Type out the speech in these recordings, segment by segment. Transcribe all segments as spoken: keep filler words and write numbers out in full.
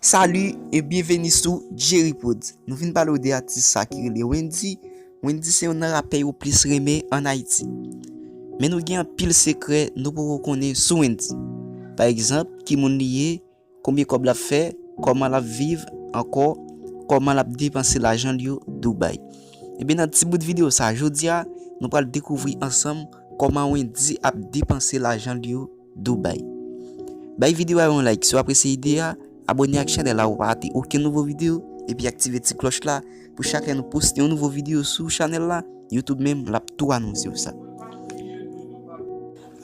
Salut e byenveni sou Jerry Prodz. Nou vin pale w de atis sa ki rele Wendyy. Wendyy se youn nan rapè yo plis renmen ann Ayiti. Men nou gen anpil sekrè nou poko konnen sou Wendyy. Pa egzanp, ki moun li ye, konbyen kòb l ap fè, kòman l ap viv, ankò kòman l ap depanse lajan l yo Dubai. Ebyen, nan ti bout videyo sa a, jodi a, nou pral dekouvri ansanm kòman Wendyy ap depanse lajan l yo Dubai. Bay videyo a yon like si w apresye ide a, abòne ak chanèl la pou w pa rate okenn nouvo videyo, epi aktive ti klòch la pou chak lè nou poste yon nouvo videyo sou chanèl la, YouTube menm l ap tou anonse w sa.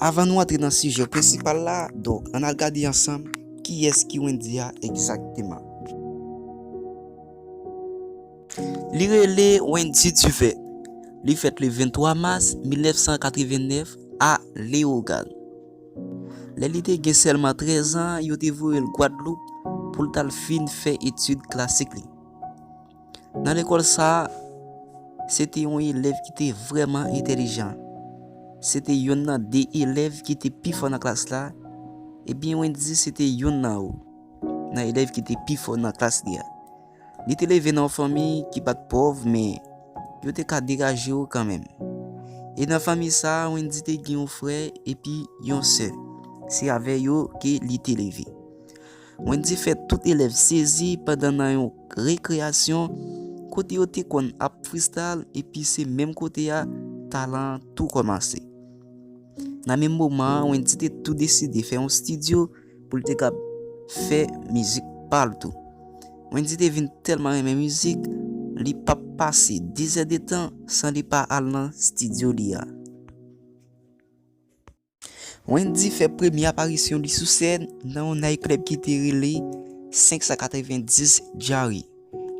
Avan nou antre nan sijè prensipal la, donk, ann al gade ansanm kiyès ki Wendyy a egzakteman. Li rele Wendyy Duvet. Li fèt le venntwa mas mil nèf san katrevennèf a Leyogàn. Lè li te gen sèlman trèz an, yo te voye l Gwadloup pou l t al fin fè etid klasik li. Nan lekòl sa a, se te yon elèv ki te vrèman entèlijan. Se te youn nan de elèv ki te pi fò nan klas la, ebyen Wendyy se te youn nan yo, nan elèv ki te pi fò nan klas li a. Li te leve nan yon fanmi ki pa t pòv, men yo te ka degaje yo kanmenm. E nan fanmi sa a, Wendyy te gen yon frè epi yon sè. Se avè yo ke li te leve. Wendyy fè tout elèv sezi pandan nan yon rekreyasyon kote yo te konn ap freestyle, epi se menm kote a talan an tou kòmanse. Nan menm moman an, Wendyy te tou deside fè yon estidyo pou l te kab fè mizik pa l tou. Wendyy te vin tèlman renmen mizik, li p ap pase dizèdetan san li pa al nan estidyo li a. Wendyy fè premye aparisyon li sou sèn nan yon night club ki te rele senk san katrevendis Jari,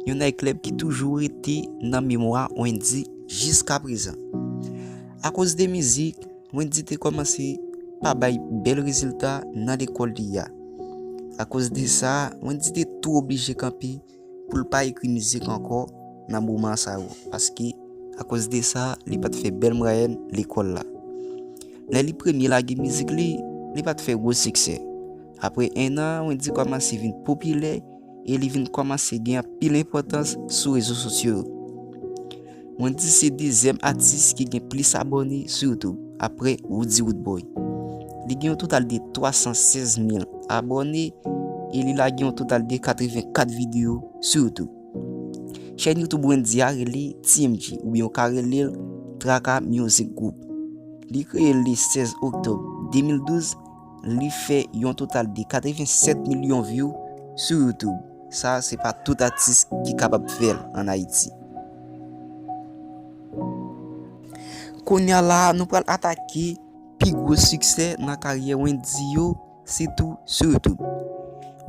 yon night club ki toujou rete nan memwa Wendyy jiskaprezan. Akoz de mizik, Wendyy te kòmanse pa bay bèl rezilta nan lekòl li a. Akoz de sa, Wendyy te tou oblije kanpe pou l pa ekri mizik ankò nan moman sa yo, paske akoz de sa, li pa t fè bèl mwayèn lekòl la. Lè li premye lage mizik li, li pa t fè gwo siksè. Apre en an, Wendyy kòmanse vin popilè e li vin kòmanse gen anpil enpòtans sou rezo sosyo yo. Wendyy se dezyèm atis ki gen plis abòne sou YouTube, apre Roody Roodboy. Li gen yon total de twa san sèz mil abòne e li lage yon total de katrevenkat videyo sou YouTube. Chèn YouTube Wendyy a rele T M G, oubyen w ka rele l Traka Music Group. Li kreye l le sèz oktòb de mil douz, li fè yon total de katrevensèt milyon view sou YouTube. Sa, se pa tout atis ki kapab fè l ann Ayiti. Kounye a la, nou pral atake pi gwo siksè nan karyè Wendyy yo, sitou sou YouTube.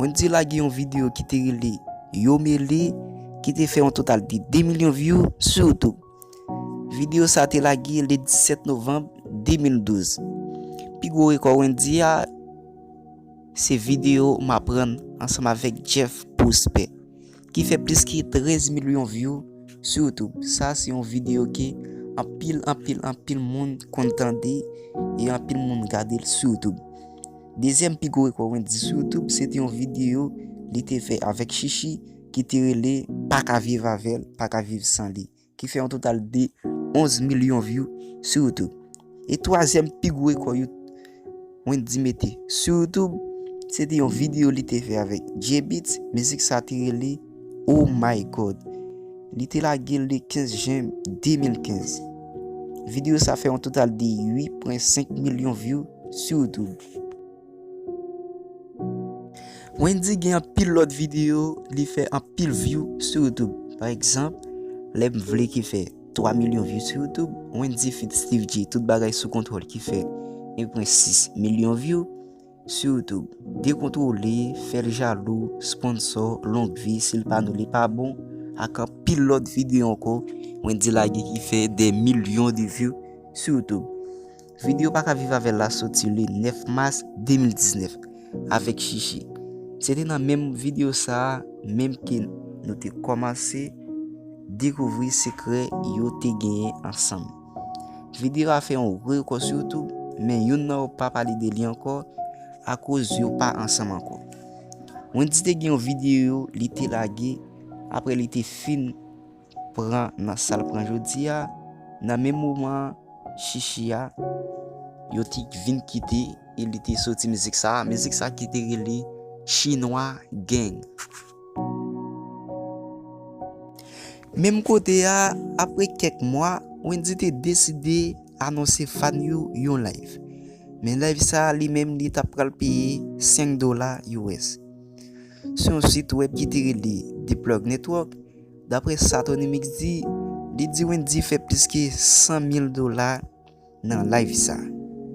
Wendyy lage yon videyo ki te rele Yo Mele, ki te fè yon total de de milyon view sou YouTube. Videyo sa te lage le disèt novanm de mil douz. Pi gwo rekò Wendyy a, se videyo M Aprann ansanm avèk Jeff Prosper, ki fè plis ke trèz milyon view sou YouTube. Sa se yon videyo ke anpil, anpil, anpil moun konn tande e anpil moun gade l sou YouTube. Dezyèm pi gwo rekò Wendyy sou YouTube, se te yon videyo li te fè avèk Chichi ki te rele Pa ka viv avè l, pa ka viv san li, ki fè yon total de onz milyon view sou YouTube. E twazyèm pi gwo rekò yo Wendyy mete sou YouTube, se te yon videyo li te fè avèk Jay Beatz, mizik sa te rele Oh My God. Li te lage l le kenz jen de mil kenz. Videyo sa fè yon total de uit pwen senk milyon view sou YouTube. Wendyy gen anpil lòt videyo li fè anpil view sou YouTube. Pa egzanp, Lè m vle ki fè twa milyon view sou YouTube, Wendyy feat Steve J, Tout Bagay Sou Kontwòl ki fè en pwen sis milyon view sou YouTube. Dekontwole, Fè l Jalou, Sponsor, Long Vi, Si l pa nou li pa bon, ak anpil lòt videyo ankò Wendyy lage ki fè dè milyon de view sou YouTube. Videyo Pa ka viv avè l la soti le nèf mas de mil diznèf avèk Chichi. Se te nan menm videyo sa a menm ke nou te kòmanse dekouvri sekrè yo te genyen ansanm. Videyo a fè yon gwo rekò sou YouTube, men youn nan yo pa pale de li ankò akoz yo pa ansanm ankò. Wendyy te gen yon videyo li te lage apre li te fin pran nan sa l pran jodi a. Nan menm moman an, Chichi a, yo te vin kite e li te soti mizik sa a. Mizik sa a ki te rele Chinwa Gang. Menm kote a, apre kèk mwa, Wendyy te deside anonse fan yo yon live. Men live sa a li menm li t ap pral peye senk dola U S. Sou yon sit wèb ki te rele The Plug Network, daprè sa Tony Mix di, li di Wendyy fè plis ke san mil dola nan live sa.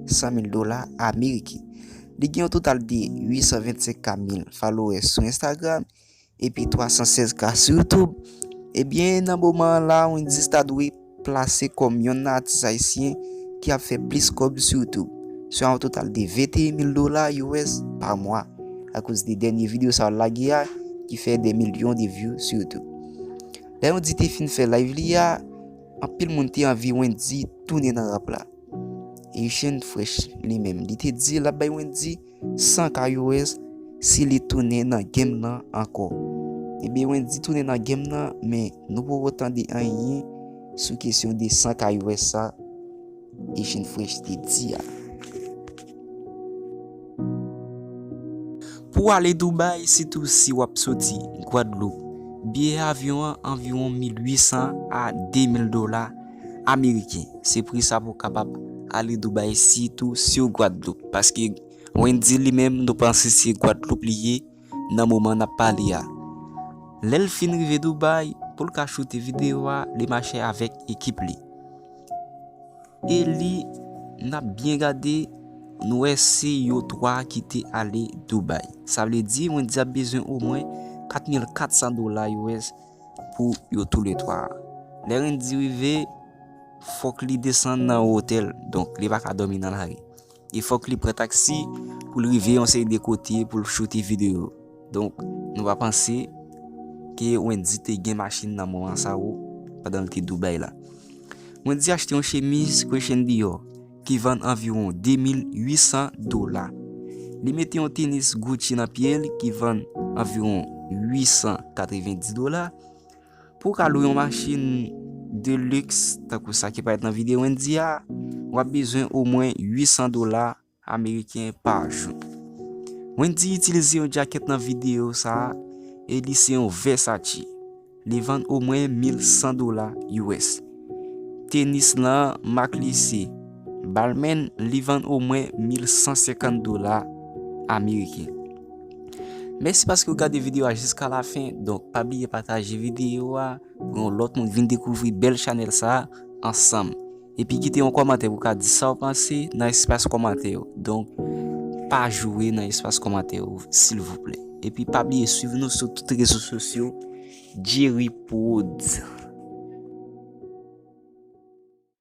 San mil dola ameriken. Li gen yon total de uit san vennsenk ka mil followers sou Instagram epi twa san sèz ka sou YouTube. Ebyen, nan moman an la, Wendyy ta dwe plase kòm yonn nan atis ayisyen ki ap fè plis kòb sou YouTube, swa yon total de venteyen mil dola U S pa mwa, akoz de dènye videyo sa yo lage a ki fè de milyon de view sou YouTube. Lè Wendyy te fin fè live li a, anpil moun te anvi Wendyy tounen nan rap la. Asian Fresh li menm, li te di l ap bay Wendyy san ka U S si li tounen nan game nan ankò. Ebyen, Wendyy tounen nan game nan, men nou poko tande anyen sou kesyon de san ka U S sa Asian Fresh te di a. Pou ale Dubai, sitou si w ap soti Gwadloup, biyè avyon an anviwon mil uit san a de mil dola ameriken. Se pri sa pou w kapab ale Dubai, sitou si w Gwadloup. Paske Wendyy li menm, nou panse se Gwadloup li ye nan moman n ap pale a. Lè l fin rive Dubai, pou l ka choute videyo a, li mache avèk ekip li. E li, n ap byen gade, nou wè se yo twa ki te ale Dubai. Sa vle di, Wendyy ap bezwen omwen kat mil kat san dola U S pou yo toulètwa. Lè Wendyy rive, fòk li desann nan yon otèl, donk li pa ka dòmi nan lari. E fòk li pran taksi pou l rive yon seri de kote pou l choute videyo. Donk, nou pa panse ke Wendyy te gen machin nan moman sa yo pandan l te Dubai la. Wendyy achte yon chemiz Christian Dior ki vann anviwon de mil uit san dola. Li mete yon tenis Gucci nan pye l ki vann anviwon uit san katrevenndis dola. Pou w ka lwe yon machin de luxe, tankou sa ki parèt nan videyo Wendyy a, w ap bezwen omwen uit san dola ameriken pa jou. Wendyy itilize yon djakèt nan videyo sa a, e li se yon Versace. Li vann omwen mil san dola U S. Tenis lan, mak li se Balmain, li vann omwen mil san senkant dola ameriken. Mèsi paske w gade videyo a jiska lafen, donk pa bliye pataje videyo a pou yon lòt moun vin dekouvri bèl chanèl sa a ansanm. Epi kite yon kòmantè pou w ka di sa w panse nan espas kòmantè yo. Donk, pa joure nan espas kòmantè yo, silvouplè. Epi pa bliye swiv nou sou tout rezo sosyo, Jerry Prod.